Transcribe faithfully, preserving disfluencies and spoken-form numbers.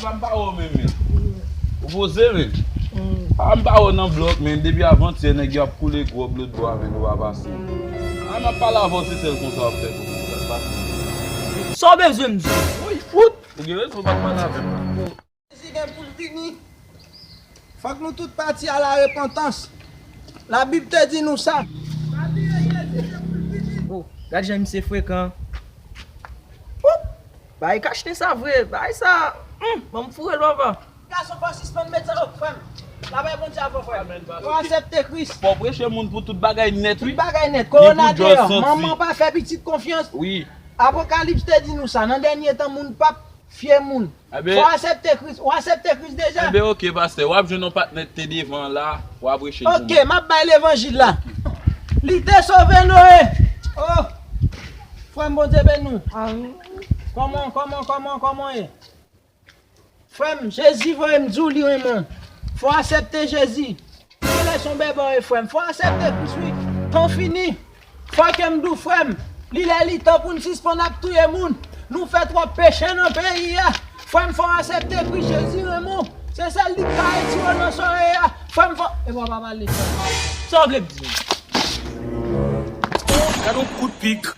Pa m pa wè w menm, men. Ou poze, men. A, m pa wè w nan blòk, men. Depi avantyè, nèg yo ap koule gwòg lòt bò a, men nou pa pase. A, m ap pale avè w, se sèl konsa w ap fè pou mwen. Sa w bezwen m di w? Woy, fout! Ou gen rezon, w pa t pale avè m la. Jezi gen pou l vini. Fòk nou tout pati a la repantans. Labib te di nou sa. Oh, gad jan misye frekan. Woup! Bay kachte sa vre, bay sa. Hmm, ban m foure l papa. Gason fò sispann met sa, oh, frè m. Labay Bondye avè w, frè m. Fò aksepte Kris. Fò preche moun pou tout bagay nèt, wi. Tout bagay nèt. Kowona deyò. Manman pa fè pitit konfyans. Wi. Apokalips te di nou sa. Nan dènye tan, moun p ap fye moun. Fò aksepte Kris. Ou aksepte Kris deja? Enben, oke, pastè. W ap jwenn yon patnè k te devan la. W ap preche l pou mwen. Oke, m ap bay levanjil la. Li te sove Noye. Oh! Frè m, Bondye beni w. Kòman, kòman, kòman, kòman w ye? Frè m, Jezi voye m di w li renmen w. Fò w aksepte Jezi. Genlè se yon bèbè w ye, frè m. Fò w aksepte Kris, wi. Tan fini. Fò ke m di w, frè m, li lè li tan pou n sispann ap touye moun. Nou fè twòp peche nan peyi a. Frè m, fò w aksepte Kris, Jezi renmen w. Se sèl li k ka retire w nan soyè a. Frè m, fò... E bò pa pale, frè m. Sa w vle m di? Gad yon kout pik.